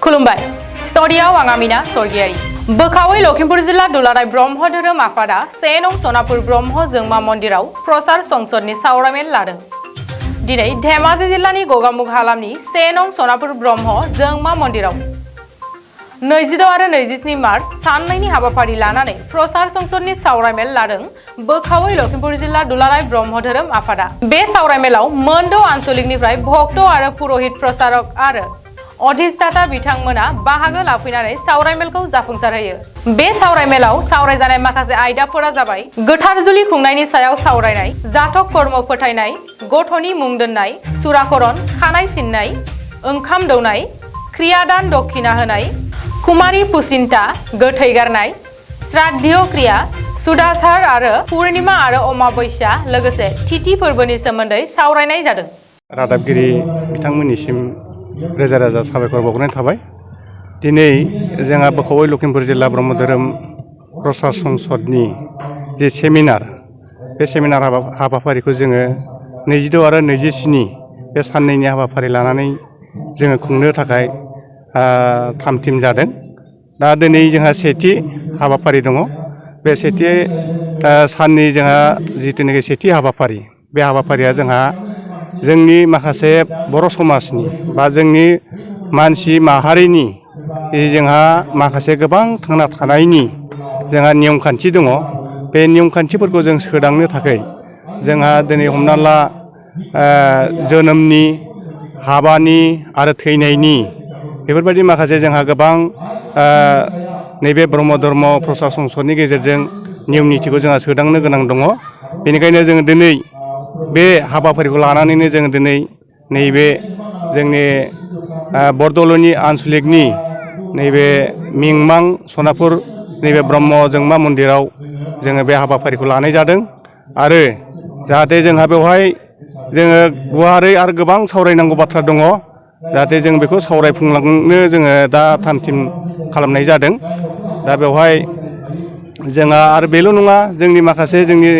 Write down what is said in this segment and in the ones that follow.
खुलुमबाय स्टुडियाव आं आमिना सरगियारि बोखावै लखिमपुर जिल्ला दुलाराय ब्रह्म धोरोम आफादा 1 नं सनापुर ब्रह्म जोंमा मन्दिराव प्रसार संसदनि सावरायमेल लादों। दिनै धेमाजि जिल्लानि गगामुख हालामनि 1 नं सनापुर ब्रह्म जोंमा मन्दिराव 26 आरो 27 मार्च साननैनि हाबाफारि लानानै प्रसार संसदनि सावरायमेल लादों बोखावै लखिमपुर जिल्ला दुलाराय ब्रह्म धोरोम आफादा। बे सावरायमेलाव मोनद' आन्चलिकनिफ्राय भक्त आरो पुरहित प्रसारक आरो अधिष्ठाता बिथांमोना बाहागो लाफैनानै सावरायमेलखौ जाफुंसारहोयो। बे सावरायमेलाव सावरायजानाय माखासे आयदाफोरा जाबाय गोथार जुलि खुंनायनि सायाव सावरायनाय, जातक कर्म फोथायनाय, गथ'नि मुं दोननाय, सुराकरन, खानाय सिननाय, ओंखाम दौनाय, क्रियादान दक्षिणा होनाय, कुमारी पुसिन्ता, गोथै गारनाय, श्राद्ध क्रिया, सुदासार आरो पूर्णिमा आरो अमाबस्या लोगोसे तिथि फोरबोनि सोमोन्दै सावरायनाय जादों। रादाबगिरि बिथांमोननिसिम रोजा रोजा साबायखर बावहरनाय थाबाय। दिनै जोंहा बोखावै लखिमपुर जिल्ला ब्रह्म धोरोम प्रसार संसदनि जे सेमिनार, बे सेमिनार हाबाफारिखौ जोङो 26 आरो 27 बे साननैनि हाबाफारि लानानै जोङो खुंनो थाखाय थाम-थिम जादों। दा दिनै जोंहा सेथि हाबाफारि दङ। बे सेथि साननि जोंहा जिथुनाखि सेथि हाबाफारि, बे हाबाफारिया जोंहा जोंनि माखासे बर' समाजनि बा जोंनि मानसि माहारिनि जोंहा माखासे गोबां थांना थानायनि जोंहा नियम खान्थि दङ। बे नियम खान्थिफोरखौ जों सोदांनो थाखाय जोंहा दिनै हमना ला जोनोमनि, हाबानि आरो थैनायनि बेफोरबायदि माखासे जोंहा गोबां नैबे ब्रह्म धर्म प्रसार संसदनि गेजेरजों नियम निथिखौ जोंहा सोदांनो गोनां दङ। बेनिखायनो जोङो दिनै बे हाबाफारिखौ लानानैनो जों दिनै नैबे जोंनि बरदलैनि आन्चलिकनि नैबे मिंमां सनापुर नैबे ब्रह्म जोंमा मन्दिराव जोङो बे हाबाफारिखौ लानाय जादों। आरो जाहाथे जोंहा बेवहाय जोङो गुवारै आरो गोबां सावरायनांगौ बाथ्रा दङ, जाहाथे जों बेखौ सावरायफुंलांनो जोङो दा थाम-थिम खालामनाय जादों। दा बेवहाय जोंहा आरो बेल' नङा, जोंनि माखासे जोंनि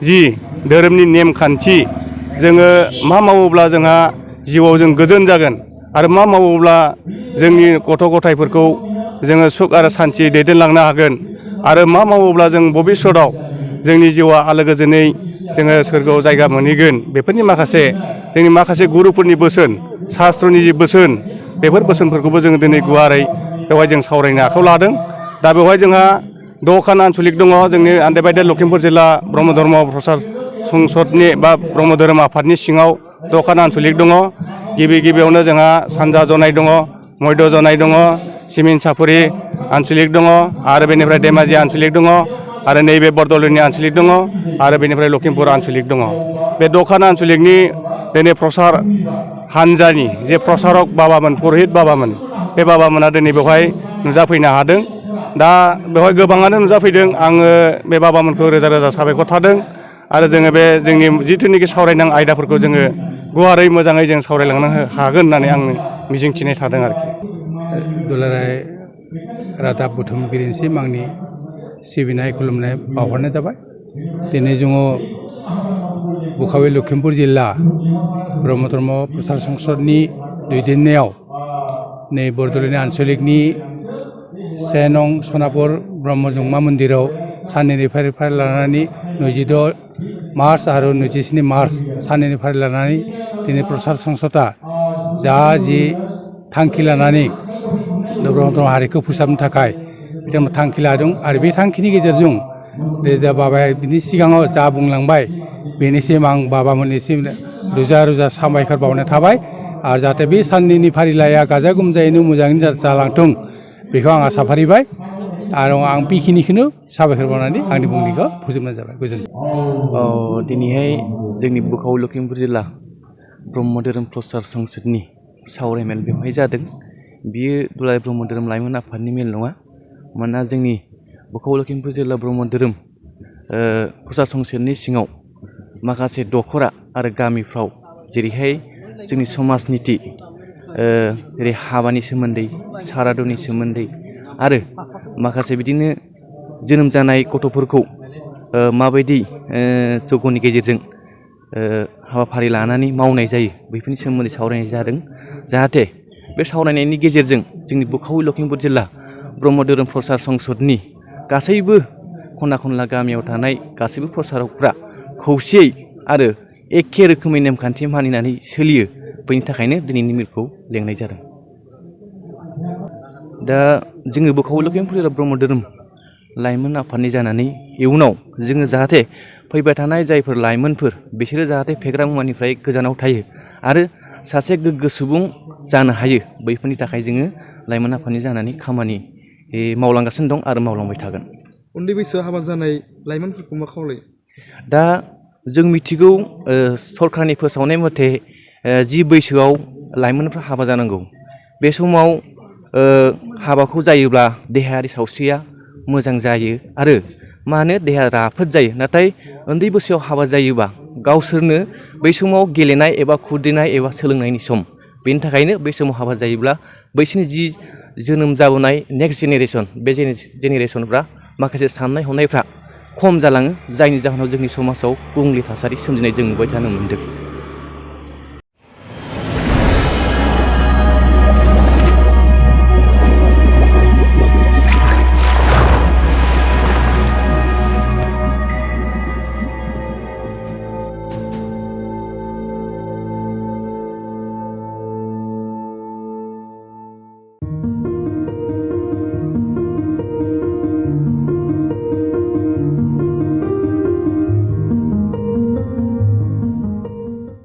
जि धोरोमनि नेमखान्थि, जोङो मा मावोब्ला जोंहा जिउआव जों गोजोन जागोन आरो मा मावोब्ला जोंनि गथ' गथायफोरखौ जोङो सुख आरो सान्थि दैदेनलांनो हागोन आरो मा मावोब्ला जों भबिष्यतआव जोंनि जिउआ आलो गोजोनै जोङो सोरगोआव जायगा मोनहैगोन, बेफोरनि माखासे जोंनि माखासे गुरुफोरनि बोसोन, शास्त्रनि जि बोसोन, बेफोर बोसोनफोरखौबो जोङो दिनै गुवारै बेवहाय जों सावरायनो आखायाव लादों। दा बेवहाय जोंहा 6खान आन्चलिक दङ। जोंनि आन्दायबायदेर लखिमपुर जिल्ला ब्रह्म धर्म प्रसार संसदनि बा ब्रह्म धोरोम आफादनि सिङाव 6खान आन्चलिक दङ। गिबियावनो जोंहा सानजा जनाय दङ, मध्य जनाय दङ, सिमिन सापुरि आन्चलिक दङ, आरो बेनिफ्राय धेमाजि आन्चलिक दङ, आरो नैबे बरदलैनि आन्चलिक दङ, आरो बेनिफ्राय लखिमपुर आन्चलिक दङ। बे 6खान आन्चलिकनि दिनै प्रसार हान्जानि जे प्रसारक बाबामोन, पुरहित बाबामोन, बे बाबामोना दिनै बेवहाय नुजाफैनो हादों। दा बेवहाय गोबाङानो नुजाफैदों। आङो बे बाबामोनखौ रोजा रोजा साबायखर थादों। आरो जोङो बे जोंनि जिथुनिखि सावरायनां आयदाफोरखौ जोङो गुवारै मोजाङै जों सावरायलांनो हागोन होननानै आं मिजिंथिनाय थादों आरोखि। दुलाराय रादाब बुथुमगिरिनिसिम आंनि सिबिनाय खुलुमनाय बावहरनाय जाबाय। दिनै जोङो बोखावै लखिमपुर जिल्ला ब्रह्म धर्म प्रसार संसदनि दैदेननायाव नै बरदलैनि आन्चलिकनि 1 नं सनापुर ब्रह्म जोंमा मन्दिराव साननैनि फारि लानानै 26 मार्च आरो 27 मार्च साननैनि फारि लानानै दिनै प्रसार संसदआ जा जि थांखि लानानै ब्रह्म धर्म हारिखौ फोसाबनो थाखाय बिथांमोना थांखि लादों। आरो बे थांखिनि गेजेरजों बाबाया बिनि सिगाङाव जा बुंलांबाय, बेनिसिम आं बाबामोननिसिम रोजा रोजा साबायखर बावनाय थाबाय। आरो जाहाथे बे साननैनि फारिलाइया गाजा गोमजायैनो मोजाङैनो जालांथों, बेखौ आं आसा फारिबाय। आरो आं बेखिनिखौनो साबायखर बावनानै आंनि बुंनायखौ फोजोबनाय जाबाय। गोजोन्थों। दिनैहाय जोंनि बोखावै लखिमपुर जिल्ला ब्रह्म धोरोम प्रसार संसदनि सावरायमेल बेवहाय जादों। बियो दुलाराय ब्रह्म धोरोम लाइमोन आफादनि मेल नङा। मानोना जोंनि बोखावै लखिमपुर जिल्ला ब्रह्म धोरोम प्रसार संसदनि सिङाव माखासे दखरा आरो गामिफ्राव जेरैहाय जोंनि समाज निति, जेरै हाबानि सोमोन्दै, सारादुनि सोमोन्दै, आरो माखासे बिदिनो जोनोम जानाय गथ'फोरखौ माबायदि जगनि गेजेरजों हाबाफारि लानानै मावनाय जायो, बेफोरनि सोमोन्दै सावरायनाय जादों। जाहाथे बे सावरायनायनि गेजेरजों जोंनि बुखावै लखिमपुर जिल्ला ब्रह्म धोरोम प्रसार संसदनि गासैबो खना खनला गामियाव थानाय गासैबो प्रसारकफ्रा खौसेयै आरो एखे रोखोमै नेमखान्थि मानिनानै सोलियो। बेनि थाखायनो दिनैनि मेलखौ लेंनाय जादों। दा जोङो बुखावै लखिमपुर जिल्ला ब्रह्म धोरोम लाइमोन आफादनि जानानै इयुनाव जोङो जाहाथे फैबाय थानाय जायफोर लाइमोनफोर बिसोरो जाहाथे फेग्रा मुवानिफ्राय गोजानाव थायो आरो सासे गोग्गो सुबुं जानो हायो, बैफोरनि थाखाय जोङो लाइमोन आफादनि जानानै खामानि मावलांगासिनो दं आरो मावलांबाय थागोन। उन्दै बैसोआव हाबा जानाय लाइमोनफोरखौ मा खावलायो? दा जों मिथिगौ सरकारनि फोसावनाय मथे जि बैसोआव लाइमोनफ्रा हाबा जानांगौ बे समाव हाबाखौ जायोब्ला देहायारि सावस्रिया मोजां जायो आरो मा होनो देहा राफोद जायो। नाथाय उन्दै बैसोआव हाबा जायोबा गावसोरनो बै समाव गेलेनाय एबा खुद्रिनाय एबा सोलोंनायनि सम, बेनि थाखायनो बै समाव हाबा जायोब्ला बैसोरनि जि जोनोम जाबोनाय नेक्स्ट जेनेरेसन बे जेनेरेसनफ्रा माखासे साननाय हनायफ्रा खम जालाङो, जायनि जाहोनाव जोंनि समाजाव गुबुंले थासारि सोमजिनाय जों नुबाय थानो मोन्दों।